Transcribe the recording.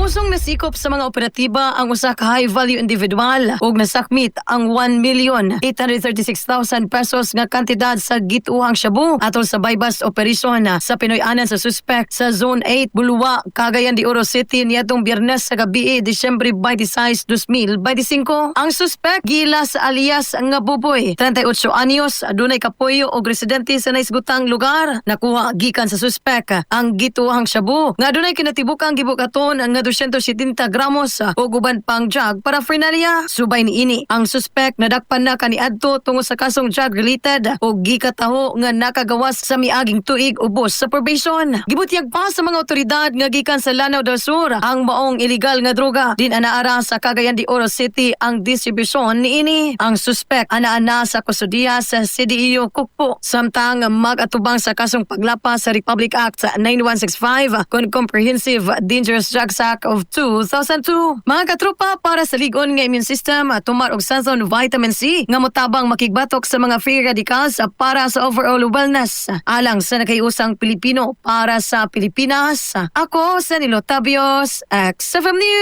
Kusong nasikop sa mga operatiba ang usa ka high value individual ug nasakmit ang 1,836,000 pesos nga kantidad sa gituhang shabu atol sa buy-bust operation sa Pinoy-anan sa suspect sa Zone 8, Bulua, Cagayan de Oro City niadtong Biyernes sa gabi, Disyembre 26, 2025. Ang suspect gila sa alias nga Buboy, 38 anyos, adunay kapuyo og residente sa naisgutang lugar. Nakuha gikan sa suspect ang gituhang shabu nga adunay kinatibukang gibukaton nga 270 gramos ug uban pang drug paraphernalia. Subay niini, ang suspect nadakpan na kaniadto tungod sa kasong drug related ug gikataho nga nakagawas sa miaging tuig ubos sa probation. Gibutyag pa sa mga otoridad nga gikan sa Lanao del Sur ang maong illegal nga droga din anaara sa Cagayan de Oro City ang distribusyon niini. Ang suspect anaa sa kustodiya sa CDEU Kukpo samtang mag-atubang sa kasong paglapas sa Republic Act 9165 kon Comprehensive Dangerous Drugs Act of 2002. Mga katropa, para sa ligon nga immune system, tumar og Sanzon Vitamin C nga motabang makigbatok sa mga free radicals para sa overall wellness. Alang sa nakahiusang Pilipino para sa Pilipinas, ako sa Nilo Tabios, XFM News.